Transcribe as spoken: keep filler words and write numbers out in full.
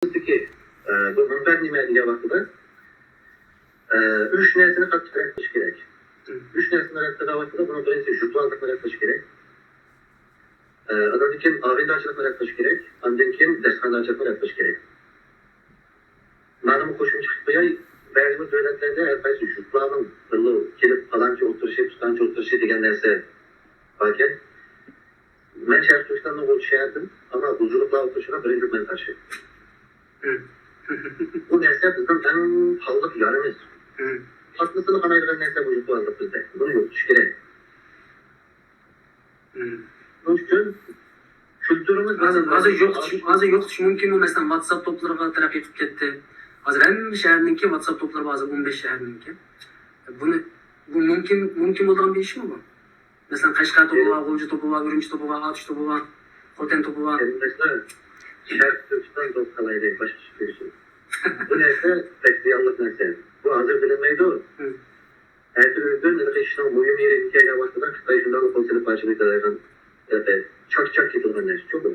ئىككىنچىسىدىكى، ئە، بۇ مۇنبەر نېمە دېگەن ۋاقتىدا، ئە، ئۈچ نەرسىنى قاتتىق رەت قىلىش كېرەك. ئۈچ نەرسىنى رەت قىلىدىغان ۋاقتىدا بۇنىڭ بىرىنچىسى جۇتلارلىقنى رەت قىلىش كېرەك. ئە، ئاندىن كېيىن ئاغىنىدارچىلىقنى رەت قىلىش كېرەك. ئاندىن كېيىن دەرسخانىدارچىلىقنى رەت قىلىش كېرەك. مانىمۇ قوشۇمچە قىلىپ قوياي، بەزى بىر دۆلەتلەردە ھەر قايسى يۇرتلارنىڭ بىللە كېلىپ پالانچى ئولتۇرۇشى، پىستانچى ئولتۇرۇشى دېگەن نەرسە باركەن. مەن شەرقىي تۈركىستاننىڭ ئولتۇ شەھەرىدىن، ئەمما بۇزرۇقلار ئولتۇرۇشىغا بىرىنچى مەن قارشى. بۇ نەرسە بىزنىڭ ئەڭ قانلىق يارىمىز. پارتلىسىلا قانايدىغان نەرسە بۇ يۇرتلارلىق بىزدە. بۇنى يوقىتىش كېرەك. شۇنىڭ ئۈچۈن كۈلتۈرىمىز ھازىر، ھازىر يوقىتىش، ھازىر يوقىتىش مۇمكىنمۇ؟ مەسىلەن، ۋاتساپ توپلىرىغا تەرەققىي قىلىپ كەتتى. ھازىر ھەممە شەھەرنىڭكى ۋاتساپ توپلىرى بار، ھازىر ئون بەش شەھەرنىڭكى. بۇنى، بۇ مۇمكىن، مۇمكىن بولىدىغان بىر ئىشمۇ بۇ؟ مەسىلەن، قەشقەر توپى بار، غۇلجا توپى بار، ئۈرۈمچى توپى بار، ئاتۇش توپى بار، خوتەن توپى بار. مەسىلەن، شەرقىي تۈركىستان توپ قالايلى، باشقىچە كۆرسۇن. بۇ نەرسە بەك زىيانلىق نەرسە. بۇ ھازىر بىلىنمەيدۇ. ئەتىگۈندىن ھېلىقى ئىشنىڭ مۇھىم يېرىگە كەلگەن ۋاقتىدا خىتاي شۇنداقلا قول سېلىپ پارچىلىۋېتەلەيدىغان، چاك-چاك كېتىدىغان نەرسىچۇ بۇ.